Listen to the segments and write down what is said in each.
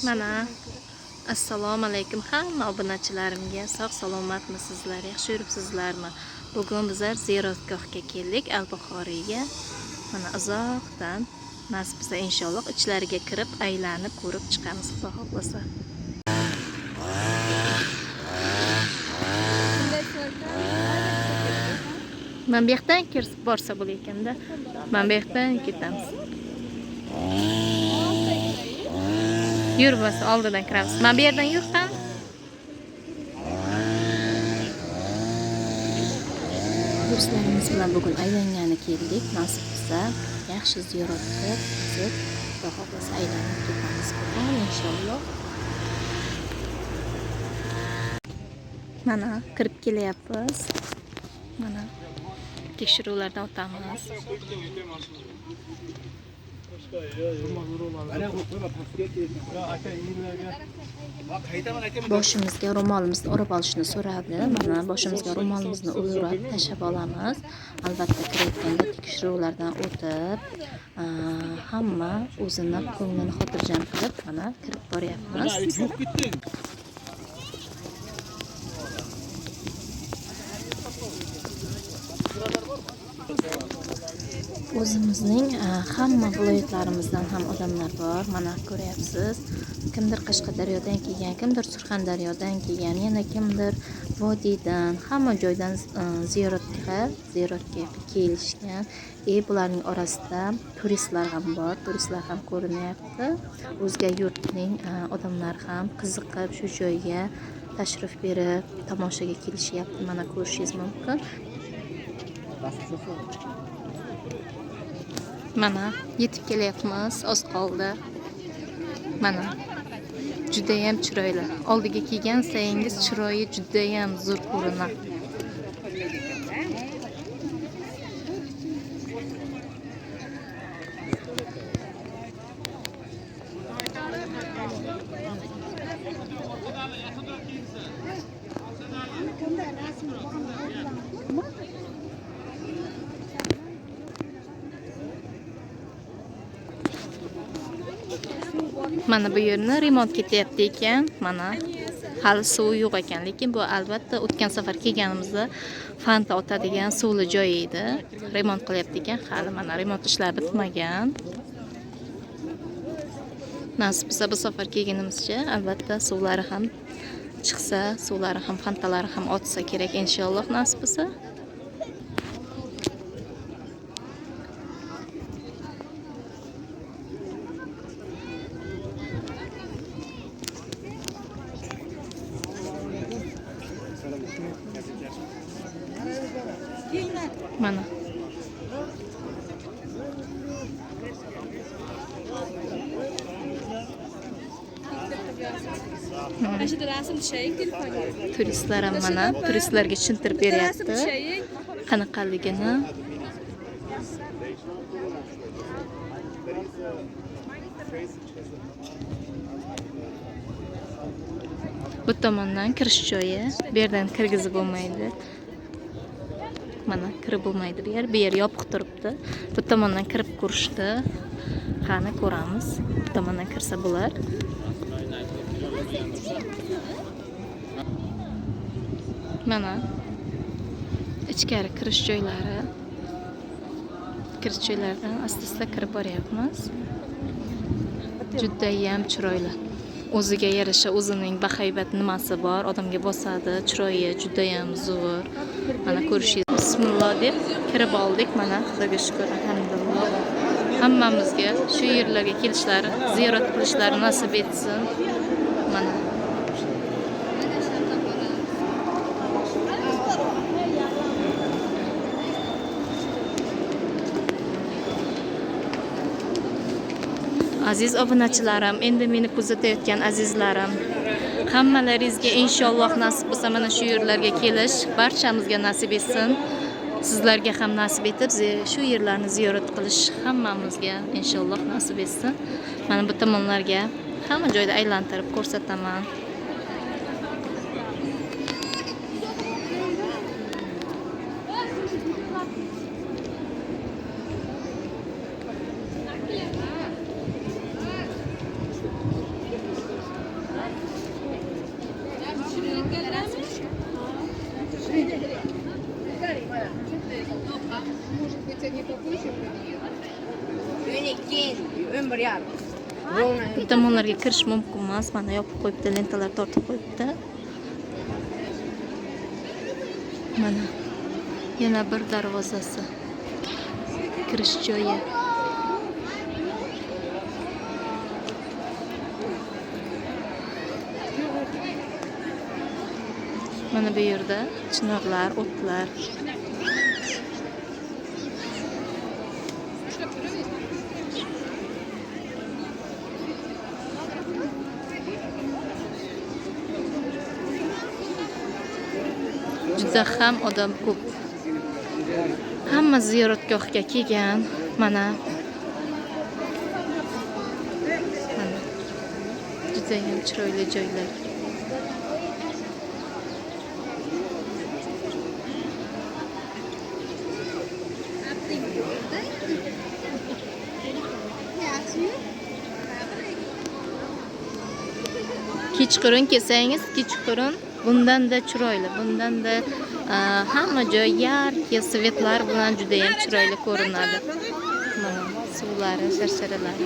Mana assalomu alaykum hamma obunachilarimga. Sog' salomatmisizlar, yaxshi yuribsizlarmi? Bugun bizlar ziyoratgohga keldik, Al-Buxoriyga. Mana uzoqdan nasib bo'lsa inshaalloh ichlariga kirib aylanib ko'rib chiqamiz, Xudo xohlasa. Mana bu yoqdan kirib borsa bo'lar ekanda. Mana bu yoqdan ketamiz. Yur bo'lsa oldidan kiramiz. Mana bu yerdan yur ham. Do'stlarimiz bilan bugun aylangani keldik. Nasib bo'lsa yaxshi ziyorat qilib, qizib, Xudo xohlasa aylanib ketamiz bugun inshaalloh. Mana kirib kelyapmiz. Mana tekshiruvlardan o'tamiz. Boshimizga ro'molimizni o'rab olishni so'radi. Mana boshimizga ro'molimizni o'rab tashlab olamiz. Albatta kirayotganda tekshiruvlardan o'tib, hamma o'zini ko'nglini xotirjam qilib, mana kirib boryapmiz. O'zimizning hamma viloyatlarimizdan ham odamlar bor. Mana ko'ryapsiz. Kimdir Qashqadaryodan kelgan, kimdir Surxondaryodan kelgan, yana kimdir vodiydan, hamma joydan ziyoratga kelishgan. Bularning orasida turistlar ham bor, turistlar ham ko'rinyapti. O'zga yurtning odamlar ham qiziqib shu joyga tashrif berib, tomoshaga kelishyapti. Mana ko'rishingiz mumkin. Mana yetib kelyapmiz, oz qoldi. Mana juda ham chiroyli. Oldiga kelgan sayingiz chiroyi juda ham zo'r ko'rinadi. Mana bu yerni remont ketyapti ekan. Mana hali suv yo'q ekan, lekin bu albatta o'tgan safar kelganimizda fanta otadigan suvli joy edi. Remont qilyapti ekan, hali mana remont ishlari bitmagan. Nasib bo'lsa bu safar kelganimizcha albatta suvlari ham chiqsa, suvlari ham, fantalari ham otsa kerak inshaalloh nasib bo'lsa. Mana. Turistlar ham mana turistlarga tushuntirib beryapti qanaqaligini. Bu tomondan kirish joyi, bu yerdan kirgizib bo'lmaydi. Mana kirib bo'lmaydi bu yer. Bu yer yopiq turibdi. Bu tomondan kirib ko'rishdi. Qani ko'ramiz. Bu tomondan kirsa bo'lar. Mana ichkari kirish joylari. Kirish joylaridan asta-asta kirib boryapmiz. Juda ham chiroyli. O'ziga yarasha o'zining bahaybat nimasi bor, odamga bosadi, chiroyi juda ham zo'r. Mana ko'rishingiz. Bismillah deb kirib oldik. Mana Xudoga shukr, alhamdulillah. Hammamizga shu yerlarga kelishlari, ziyorat qilishlari nasib etsin. Mana aziz obunachilarim, endi meni kuzatayotgan azizlarim, hammalaringizga inshaalloh nasib bo'lsa mana shu yerlarga kelish barchamizga nasib etsin. Sizlarga ham nasib etib, shu yerlarni ziyorat qilish hammamizga inshaalloh nasib etsin. Mana bu tomonlarga hamma joyda aylantirib ko'rsataman. Bu tomonlarga kirish mumkin emas. Mana yopib qo'yibdi, lentalar tortib qo'yibdi. Mana yana bir darvozasi. Kirish joyi. Mana bu yerda chinorlar, o'tlar. Juda ham odam ko'p. Hamma ziyoratgohga kelgan. Mana. Mana. Juda ham chiroyli joylar. Kechqurun kelsangiz, kechqurun bundan-da chiroyli, bundan-da hamma joy yarki svetlar bilan juda ham chiroyli ko'rinadi. Mana suvlari, sharsharalari.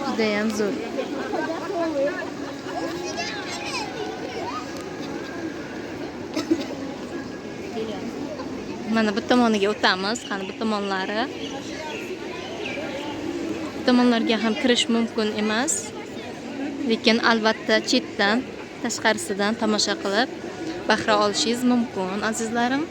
Juda ham zo'r. Mana bu tomoniga o'tamiz. Qani bu tomonlari. Bu tomonlarga ham kirish mumkin emas. Lekin albatta chetdan, tashqarisidan tomosha qilib bahra olishingiz mumkin, azizlarim.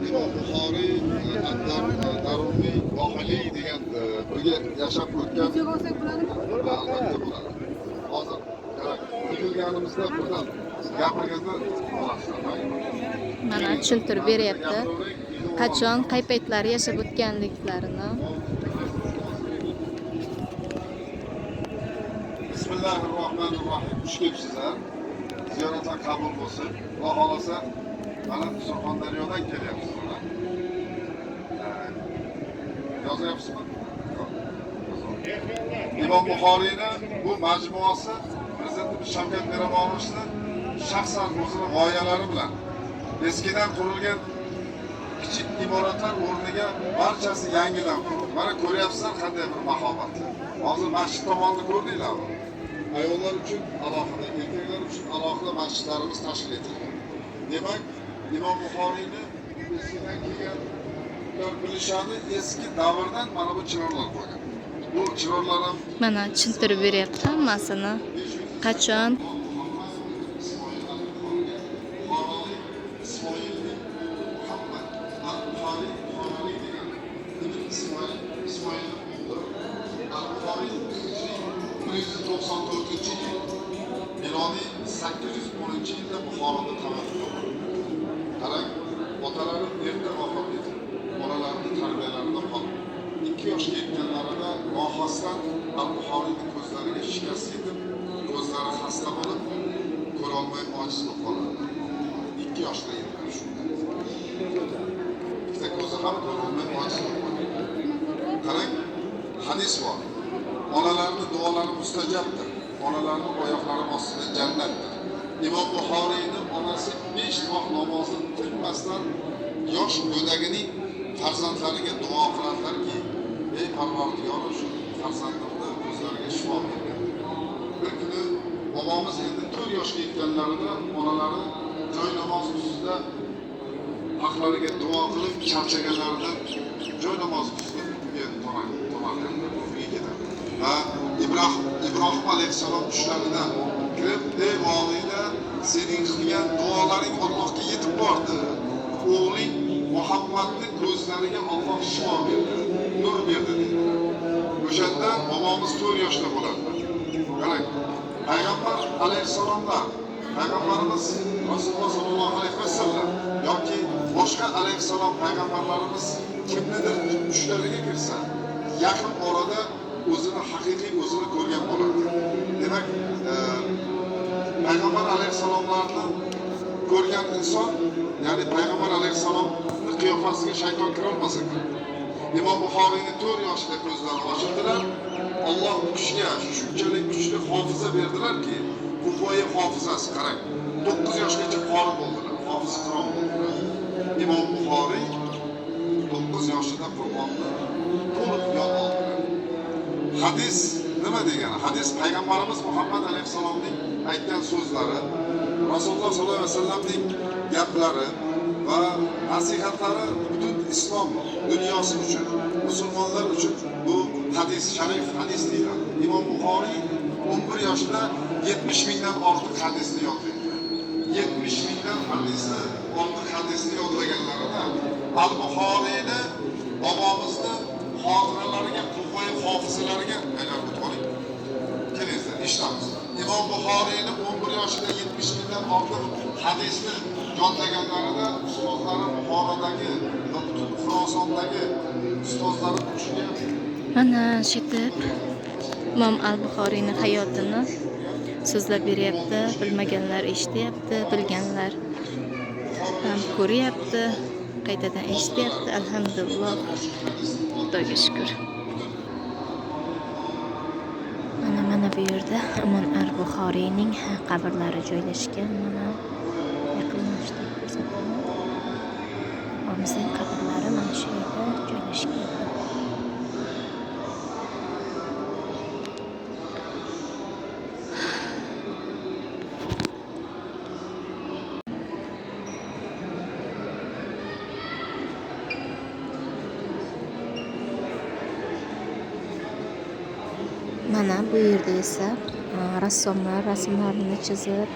İmom Buxoriy Daruniy Vohiliy degan birga yashab o'tgan albatta bo'ladi. Hozir yig'ilganimizda birdan gapirganda mana tushuntirib beryapti. Qachon, qay paytlari yashab o'tganliklarini. Bismillahirrohmanirrohim. Xush kelibsizlar. Ziyoratlar qabul bo'lsin. Xudo xolasa mana Surxondaryodan kelyapsizlar. Yozyapsizmi? İmom Buxoriyni bu majmuasi Prezidentimiz Shavkat Miromonovichni shaxsan o'zini g'oyalari bilan eskidan qurilgan kichik imoratlar o'rniga barchasi yangidan qurildi. Mana ko'ryapsizlar qanday bir mahobatli. Hozir masjid tomonni ko'rdinglarmi? Ayollar uchun alohida, erkaklar uchun alohida masjidlarimiz tashkil etilgan. Demak, İmom Buxoriyni eskidan kelgan bilishadi, eski davrdan mana bu chinorlar qo'ygan. Bu chinorlar ham mana tushuntirib beryapti hammasini. Qachon İsmoil Al-Buxoriy 194-yil milodiy 810-yilda Buxoroda tavallud topgan. Qarang, otalari erta vafot etib, bolalarini tarbiyalarida qolib, 2 yoshga yetganlarida noxosdan Al-Buxoriyning ko'zlariga shikast yetib, ko'zlari xasta bo'lib, ko'rolmay ojiz bo'lib qoladi. 2 yoshda edilar shunda. Ikkita ko'zi ham ko'rolmay ojiz bo'lib qoladi. Qarang, hadis bor. Onalarning duolari mustajabdir. Onalarning oyoqlari ostida jannatdir. İmom Buxoriyning onasi 5 vaqt namozni tinmasdan yosh go'dagining farzandlariga duo qiladilarki, ey Parvardigoro, shu farzandimni ko'zlariga shifo bergin. Bir kuni bobomiz endi 4 yoshga yetganlarida onalari Joy namoz ustida haqlariga duo qilib charchaganlarida joy namoz ustida uyga tomar uyga ketadi. Va Ibrohim alayhissalom tushlarida kirib, ey volida, sening qilgan duolaring Allohga yetib bordi. O'g'ling Muhammadni ko'zlariga Alloh shifo berdi, nur berdi dedilar. O'shanda bobomiz 4 yoshda bo'ladilar. Qarang, payg'ambar alayhissalomlar, payg'ambarimiz Rasululloh sollallohu alayhi vasallam yoki boshqa alayhissalom payg'ambarlarimiz kimnidir tushlariga kirsa, yaqin orada o'zini haqiqiy o'zini ko'rgan bo'ladi. Demak, payg'ambar alayhissalomlarni ko'rgan inson, ya'ni payg'ambar alayhissalomning qiyofasiga shayton kira olmas ekan. Imom Buxoriyni 4 yoshida ko'zlari ochildilar. Alloh u kishiga shunchalik kuchli hofiza berdilarki, quvvai hofizasi, qarang, 9 yoshgacha qori bo'ldilar, hofiz Qur'on bo'ldilar. Imom Buxoriy 9 yoshida Qur'onni to'liq yod oldilar. Hadis nima degani? Hadis payg'ambarimiz Muhammad alayhissalomning aytgan so'zlari, Rasululloh sollallohu alayhi vasallamning gaplari va nasihatlari butun islom dunyosi uchun, musulmonlar uchun bu hadis sharif hadis deyiladi. Imom Buxoriy 11 yoshida 70 mingdan ortiq hadisni yodlaydilar. 70 mingdan hadisni ortiq hadisni yodlaganlarida Al-Buxoriyni bobomizni xotiralariga, quvvai hofizalariga aylanib o'tib oling. Kelingizlar, eshitamiz. Imom Buxoriyni 11 yoshida 70 mingdan ortiq hadisni yodlaganlarida ustozlari Buxorodagi va butun Xurosondagi ustozlari bu kishiga Mana shu yerda Imom Al-Buxoriyning hayotini so'zlab beryapti. Bilmaganlar eshityapti, bilganlar ham ko'ryapti, qaytadan eshityapti. Alhamdulillah, Xudoga shukr. Mana bu yerda Imom Al-Buxoriyning qabrlari joylashgan. Mana yaqinlashtirib ko'rsataman. Bobomizning qabrlari mana shu yerda joylashgan. Mana bu yerda esa rassomlar rasmlarini chizib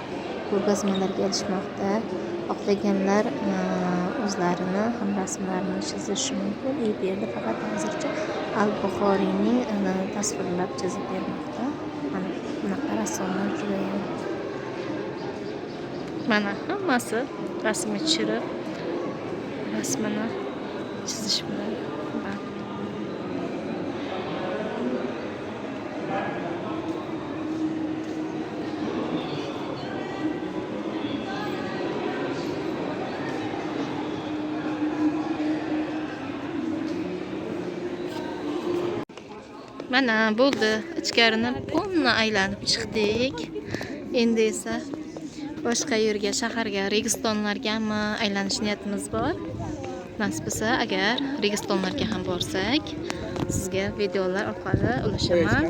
ko'rgazmalarga ilishmoqda. Xohlaganlar o'zlarini ham rasmlarini chizishi mumkin. Bu yerda faqat hozircha Al-Buxoriyning tasvirlab chizib bermoqda. Mana bunaqa rassomlar juda ham. Mana hammasi rasmga tushirib, rasmini chizish bilan band. Mana bo'ldi. Ichkarini polni aylanib chiqdik. Endi esa boshqa yerga, shaharga, registonlargami aylanish niyatimiz bor. Nasib bo'lsa, agar registonlarga ham borsak, sizga videolar orqali ulashaman,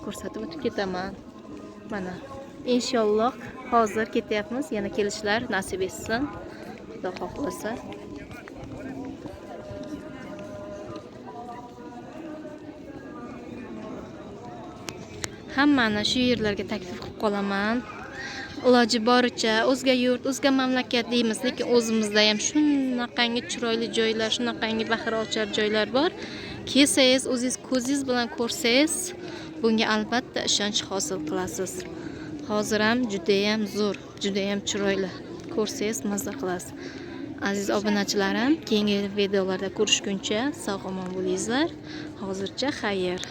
ko'rsatib o'tib ketaman. Mana inshaalloh hozir ketyapmiz, yana kelishlar nasib etsin. Xudo xohlasa. Hammani shu yerlarga taklif qilib qolaman. Iloji boricha o'zga yurt, o'zga mamlakat deymiz, lekin o'zimizda ham shunaqangi chiroyli joylar, shunaqangi bahrochar joylar bor. Kelsangiz, o'zingiz ko'zingiz bilan ko'rsangiz, bunga albatta ishonch hosil qilasiz. Hozir ham juda ham zo'r, juda ham chiroyli. Ko'rsangiz mazza qilasiz. Aziz obunachilarim, keyingi videolarda ko'rishguncha sog' omon bo'lingizlar. Hozircha xayr.